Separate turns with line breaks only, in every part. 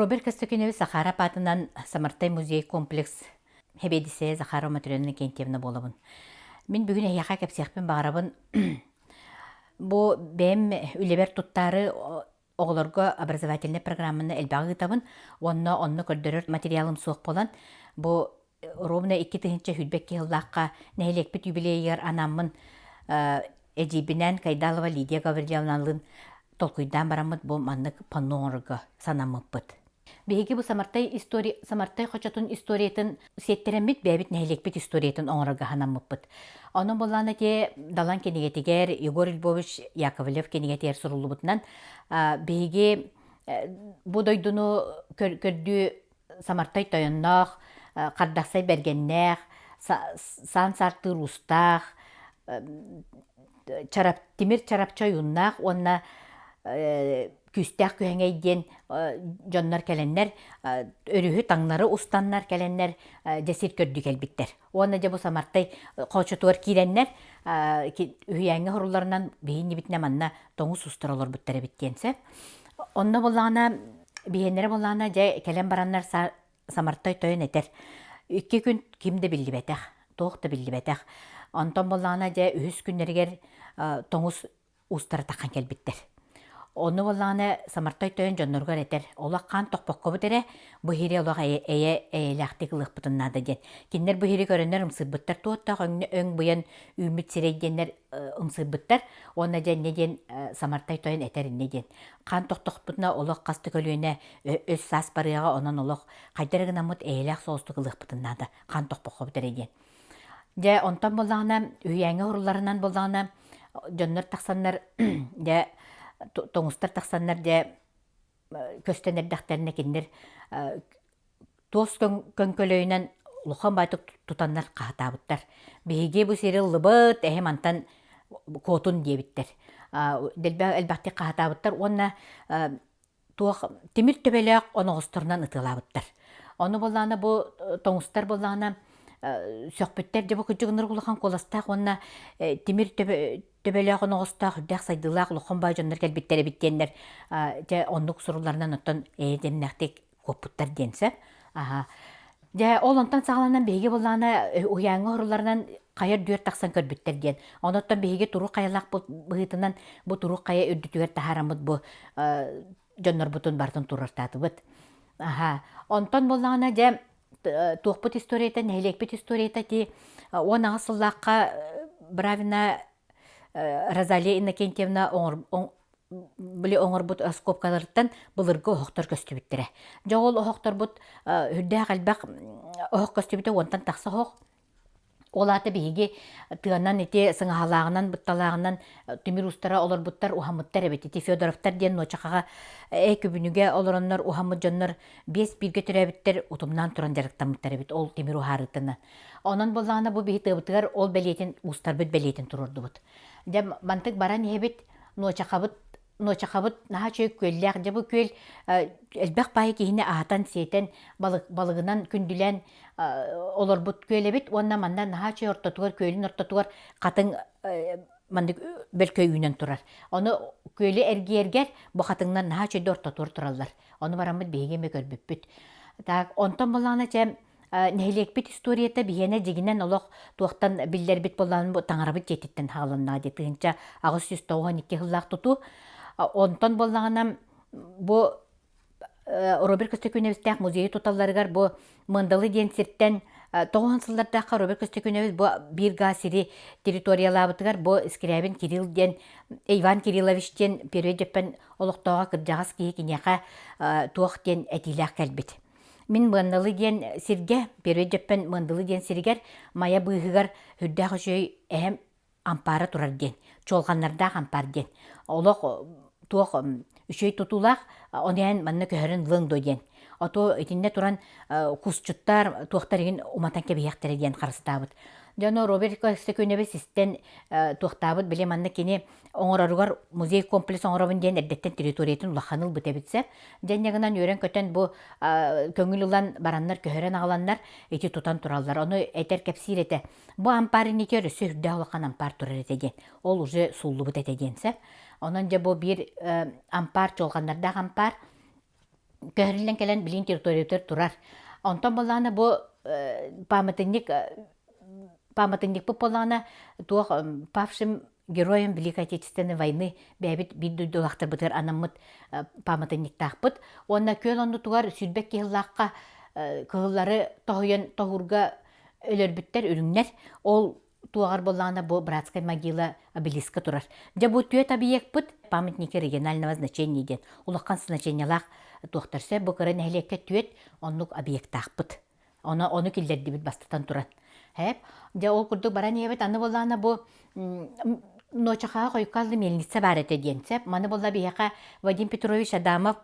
Роберт Костякинович Захаров аатынан Самартай музей-комплекс сэбиэдиссэйэ Захарова Матрена Иннокентьевна буолабын. Мин бүгүн эһиэхэ кэпсиэхпин баҕарабын. Бу бэйэм үлэбэр туттаары оҕолорго образовательнай программаны элбэҕи ыытабын уонна онно көрдөрөр материалым суох буолан бу ровно 2022 сыллаахха нэһилиэкпит юбилейыгар анаммын эдьиийбинээн Кайдалова Лидия Гаврильевналыын толкуйдаан бараммыт бу маннык панно оҥорорго санаммыппыт. Биһиги бу Самартай история Самартай хочотун историятын сиэттэрэммит бэйэбит нэһилиэкпит историятын оҥорорго санаммыппыт. Онон буоллаҕына ити Далан кинигэтигэр Егор Львович Яковлев кинигэтигэр суруллубутунан биһиги бу дойдуну көрдүү Самартай тойонноох, Хардахсай бэргэннээх, Саан саартыыр уустаах, чарап, тимир чарапча ойууннаах уонна күүстээх күһэҥэй диэн дьоннор кэлэннэр өрүһү таҥнары устаннар кэлэннэр дьэ сир көрдүү кэлбиттэр. Уонна дьэ бу Самартай хочотугар киирэннэр үһүйээҥҥэ хорулларынан биһиннибитинэ манна тоҥус устар олорбуттар эбит диэн сөп. Онно буоллаҕына биһиэннэрэ буоллаҕына дьэ кэлэн бараннар Самартай тойон этэр. Икки күн ким да биллибэтэх, туох да биллибэтэх. Онтон буоллаҕына дьэ үһүс күннэригэр тоҥус уустара таххан кэлбиттэр. Онно буоллаҕына Самартай тойон дьонноругар этэр, олох хаан тохпоккобут эрэ, бу иһири олох эйэ, эйэ эйэлээхтик ылыахпытын наада диэн. Кинилэр бу иһири көрөннөр ымсыырбыттар, туоттаах өҥ быйан үүммүт сирэй диэннэр ымсыырбыттар. Уонна дьэ инньэ диэн Самартай тойон этэр инньэ диэн. Хаан тохтохпутуна олох хас да көлүөнэ өс саас барыаҕа, онон олох хайда эрэ гынаммыт эйэлээх соҕустук ылыахпытын наада, хаан тохпоккобут эрэ диэн. Дьэ, онтон буоллаҕына, үһүйээҥҥэ уһурулларынан буоллаҕына, дьоннор тахсаннар, дьэ, тоҥустар тахсаннар, дьэ, көстөн эрдэхтэринэ кинилэр туос көҥкөлөйүнэн улахан баайтык тутаннар хаһытаабыттар. Биһиги бу сири ыллыбыт, эһи мантан куотун диэбиттэр. Дэлбэх элбэхтик хаһытаабыттар уонна туох тимир төбөлөөх оноҕосторунан ытыалаабыттар. Ону буоллаҕына бу тоҥустар буоллаҕына сөхпүттэр дьэ бу кырдьыгыннар улахан куоластаах уонна тимир төбөлөөх оноҕостоох үрдээх сайдыылаах улахан баай дьоннор кэлбиттэр эбит диэннэр дьэ оннук сурулларынан оттон эйэ дэмнээхтик куоппуттар диэн сөп. Аха. Дьэ, ол онтон саҕаланан биһиги буоллаҕына уһуйааҥҥа оһорулларынан хайа үрдүгэр тахсан көрбүттэр диэн. Онуттан биһиги турук хайалаах быһыытынан бу турук хайа үрдүтүгэр таһаараммыт бу дьоннорбутун барытын туруортаатыбыт. Аха. Онтон буоллаҕына дьэ туохпут историята, нэһилиэкпит историята ти 18 сыллаахха Бравина Розалия Иннокентьевна били оҥорбут оскуопкаларыттан былыргы оһохтор көстүбүттэрэ. Дьэ ол оһохторбут үрдээх элбэх оһох көстүбүтэ уонтан тахса оһох. Ол аата биһиги тыанан ити сыҥаһалааҕынан, бытталааҕынан тимир уустара олорбуттар, уһаммыттар эбит. Ити Федоровтар диэн Нуочахаҕа э күбүнүгэ олороннор уһаммыт дьоннор биэс бииргэ төрөөбүттэр утумнаан туран дьарыктаммыттар эбит ол тимир уһаарыытынан. Онон буоллаҕына бу биһи тыабытыгар ол бэлиэтин уустарбыт бэлиэтин туруордубут. Дьэ мантык баран иһэбит Нуочахабыт Нуочахабыт наһаа үчүгэй күөллээх. Дьэ бу күөл элбэх баайы киһини аһатан-сиэтэн, балык, балыгынан күндүлээн олорбут күөл эбит уонна манна наһаа үчүгэй ортотугар, күөлүн ортотугар хатыҥ маннык бөлкөй үүнэн турар. Ону күөлү эргийэргэр бу хатыҥнар наһаа үчүгэйдик ортотугар тураллар. Ону бараммыт биһиги эмиэ көрбүппүт. Так, онтон буоллаҕына чэ нэһилиэкпит историята биһиэнэ дьигинэн олох туохтан биллэрбит буоллаҕын бу таҥарабыт дьиэтиттэн хаалыннаҕа дии 1892 сыллаах тутуу. Онтон буоллаҕына бу Роберт Көстөкүүнэбистээх музейы туталларыгар бу Мындалы диэн сиртэн тоҕуһун сыллардаахха Роберт Көстөкүүнэбис бу биир гаа сири территориялаабытыгар бу Скрябин Кирилл диэн Иван Кириллович диэн Первый Дьөппөн олохтооҕо кырдьаҕас киһи киниэхэ туох диэн этиилээх кэлбит. Мин Мыандалы диэн сиргэ, Первый Дьөппөн Мыандалы диэн сиригэр мае быыһыгар үрдээх үчүгэй эһэм ампаара турар диэн, чуолҕаннардаах ампаар диэн. Олох туох үчүгэй тутуулаах, ону эн манна көһөрөн ылыаҥ дуо диэн. Ото итиннэ туран кусчуттар туохтар игин уматан кэбиһиэхтэрэ диэн харыстаабыт. Дьоно Роберт Костякүнэбис истэн туохтаабыт били манна кини оҥороругар музей комплекс оҥоробун диэн эрдэттэн территориятын улахан ылбыт эбит сөп. Дьэ гынан үөрэн-көтөн бу көҥүл ылан бараннар көһөрөн аҕаланнар ити тутан тураллар. Ону этэр кэпсиир этэ. Бу ампаар иннитигэр өссө үрдээх улахан ампаар турар этэ диэн. Ол уже сууллубут этэ диэн сөп. Онон дьэ бу биир ампаар чуолҕаннардаах ампаар. Көһөрүллэн кэлэн билигин территориятыгар турар. Онтон буоллаҕына бу пааматынньык пааматынньыкпыт буоллаҕына туох павшим героям Великой Отечественной войны бэйэбит биир дойдулаахтарбытыгар анаммыт пааматынньыктаахпыт. Уонна күөл оннутугар сүүрбэт киһилаахха кыһыллары тоһуйан тоһуурга өлөрбүттэр үрүҥнэр. Ол туоҕар буоллаҕына бу братская могила обелиска турар. Дьэ бу түөрт объекпыт памятники регионального значения диэн улахан значениелаах туохтар сөп бу кыра нэһилиэккэ түөрт оннук объектаахпыт. Ону, ону киллэрдибит бастатан туран. Хэп. Дьэ ол курдук баран иһэбит аны буоллаҕына бу Нуочахаҕа хойукка мельница баар этэ диэн сөп. Маны буолла биһиэхэ Вадим Петрович Адамов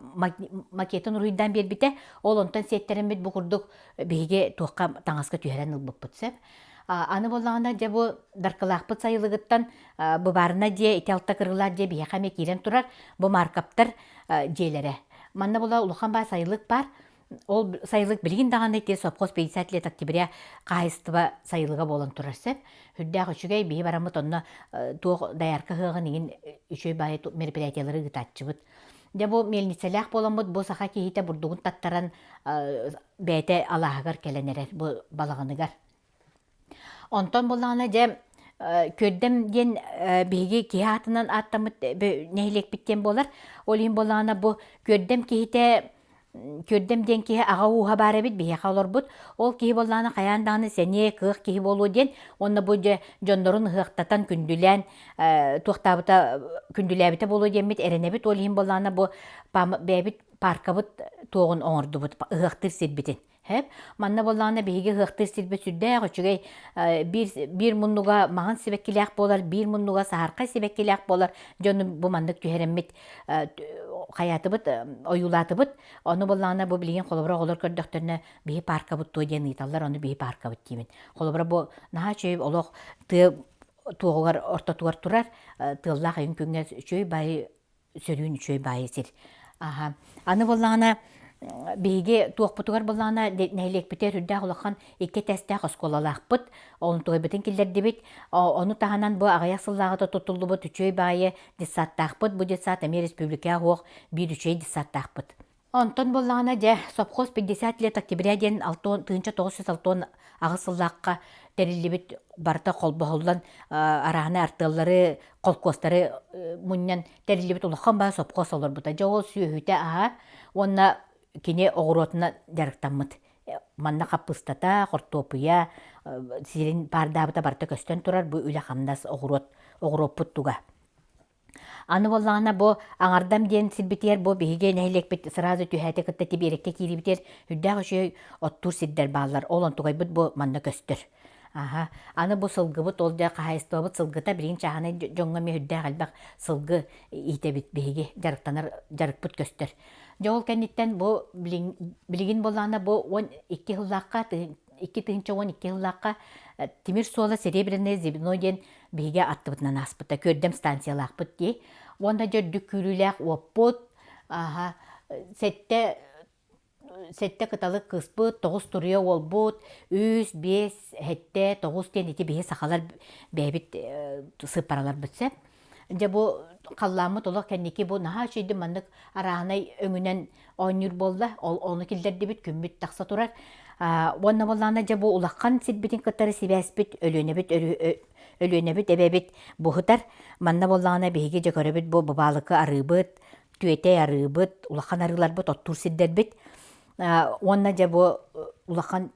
макетын уруһуйдаан биэрбитэ. Ол онтон сиэттэрэммит бу курдук биһиги туохха таҥаска түһэрэн ылбыппыт сөп. Аны буоллаҕына дьэ бу Даркылаахпыт сайылыгыттан быбаарына дьиэ ити алта кырыылаах дьиэ биһиэхэ эмиэ киирэн турар. Бу Маркаптар дьиэлэрэ. Манна була улахан баа сайылык баар. Ол сайылык билигин даҕаны ити совхоз 50 лет октября хаһаайыстыба сайылыга буолан турар сөп. Үрдээх үчүгэй биһи бараммыт онно туох доярка ыһыаҕын иҥин үчүгэй баайы мероприятиялары ыытааччыбыт. Дьэ бу мельницэлээх буоламмыт бу саха киһитэ бурдугун таттаран бэйэтэ алааһыгар кэлэн эрэр бу балаҕаныгар. Онтон буоллаҕына дьэ Күөрдэм диэн биһиги киһи аатынан ааттаммыт нэһилиэкпит диэн буолар. Ол иһин буоллаҕына бу Күөрдэм киһитэ Күөрдэм диэн киһи аҕа ууһа баар эбит биһиэхэ олорбут. Ол киһи буоллаҕына хайаан даҕаны сэниэ, кыах киһи буолуо диэн уонна бу дьэ дьоннорун ыһыахтатан күндүлээн туохтаабыта күндүлээбитэ буолуо диэммит эрэнэбит. Ол иһин буоллаҕына бу бэйэбит пааркабыт туоҕун оҥордубут ыһыахтыыр сирбитин. Хэп. Манна буоллаҕына биһиги ыһыахтыыр сирбит сүрдээх үчүгэй биир, биир муннуга маҥан сибэккилээх буолар, биир муннуга саһархай сибэккилээх буолар. Дьону бу маннык түһэрэммит хайаатыбыт, ойуулаатыбыт. Ону буоллаҕына бу билигин холобура оҕолор көрдөхтөрүнэ биһи пааркабыт туо диэн ыйыталлар, ону биһи пааркабыт диибин. Холобура бу наһаа үчүгэй олох тыа туоҕугар ортотугар турар тыаллаах айын күҥҥэ үчүгэй баайы сөрүүн үчүгэй баайы сир. Аха. Аны буоллаҕына биһиги туохпутугар буоллаҕына нэһилиэкпитигэр үрдээх улахан икки этээстээх оскуолалаахпыт. Онтугайбытын киллэрдибит. Ону таһынан бу аҕыйах сыллааҕыта тутуллубут үчүгэй баайы детсадтаахпыт. Бу детсад эмиэ республикаҕа суох биир үчүгэй детсадтаахпыт. Онтон буоллаҕына дьэ совхоз 50 лет октября диэн 1968 сыллаахха тэриллибит барыта холбоһуллан арааһынай артыаллары, холкуостары мунньан тэриллибит улахан баа совхоз олорбута. Дьэ ол сүөһүтэ аһа уонна кини оҕуруотунан дьарыктаммыт. Манна хаппыыстата, хортуопуйа сирин паардаабыта барыта көстөн турар бу үлэ-хамнас оҕуруот оҕуруоппут туга. Аны буоллаҕына бу Аҥардам диэн сирбитигэр бу биһиги нэһилиэкпит сразу түһээти кытта Тибиэрэккэ киирибитигэр үрдээх үчүгэй оттуур сирдэр бааллар. Ол онтугайбыт бу манна көстөр. Аха. Аны бу сылгыбыт ол дьэ хаһаайыстыбабыт сылгыта билигин чааһынай дьоҥҥо эмиэ үрдээх элбэх сылгы иитэбит биһиги дьарыктанар дьарыкпыт көстөр. Дьэ ол кэнниттэн бу билигин буоллаҕына бу 12 сыллаахха 2012 сыллаахха тимир суола Серебряное звено диэн биһиги аттыбытынан ааспыта Күөрдэм станциялаахпыт дии уонна дьэ үрдүк күүрүүлээх уоппут аха сэттэ сэттэ кыталык кыыспыт тоҕус туруйа уолбут үс биэс сэттэ тоҕус диэн ити биһи сахалар бэйэбит сыыппараларбыт сөп Дьэ бу халлааммыт олох кэнники бу наһаа үчүгэйдик маннык арааһынай өҥүнэн оонньуур буолла. Ол ону киллэрдибит, күммүт тахса турар. Уонна буоллаҕына дьэ бу улахан сирбитин кытары сибээспит Өлүөнэбит Өлүөнэбит эбэбит буһутар. Манна буоллаҕына биһиги дьэ көрөбүт бу Бабаалыкы арыыбыт, Түөтэй арыыбыт, улахан арыыларбыт, оттуур сирдэрбит. Уонна дьэ бу улахан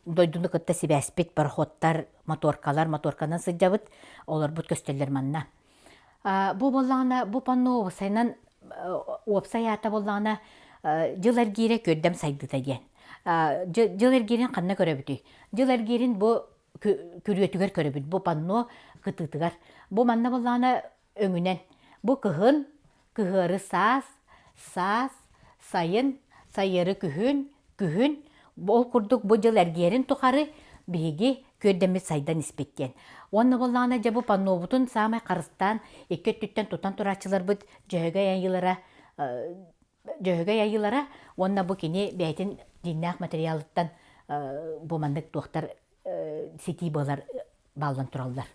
дойдуну кытта сибээспит пароходтар, моторкалар, моторканан сылдьабыт, олорбут көстөллөр манна. Бу буоллаҕына, бу панно уопсайынан уопсай аата буоллаҕына дьыл эргиирэ күөрдэм сайдыыта диэн. Дьыл эргиирин ханна көрөбүтүй? Дьыл эргиирин бу күрүөтүгэр көрөбүт, бу панно кытыытыгар. Бу манна буоллаҕына өҥүнэн. Бу кыһын, кыһыары саас, саас, сайын, сайыары күһүн, күһүн, ол курдук бу дьыл эргийэрин тухары биһиги күөрдэммит сайдан испит диэн. Уонна буоллаҕына дьэ бу паннобутун саамай харыстаан икки өттүттэн тутан турааччыларбыт Дьөһөгөй айыылара Дьөһөгөй айыылара уонна бу кини бэйэтин дьиҥнээх материалыттан бу маннык туохтар ситии буолар бааллан тураллар.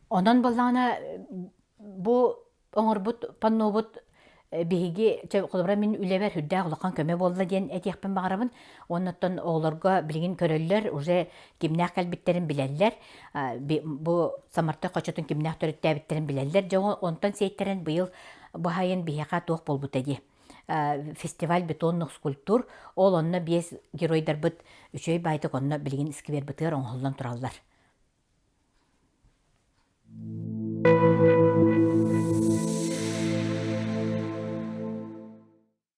Онон буоллаҕына бу оҥорбут паннобут. Биһиги, холобура, мин үлэбэр үрдээх улахан көмө буолла диэн этиэхпин баҕарабын. Оннуттан оҕолорго билигин көрөллөр, уже кимнээх кэлбиттэрин билэллэр. Бу Самартай хочотун кимнээх төрүттээбиттэрин билэллэр. Дьэ, онтон сиэттэрэн быйыл бу сайын биһиэхэ туох буолбута дии. Фестиваль бетонных скульптур. Ол онно биэс геройдарбыт үчүгэй баайтык онно билигин сквербытыгар оҥоһуллан тураллар.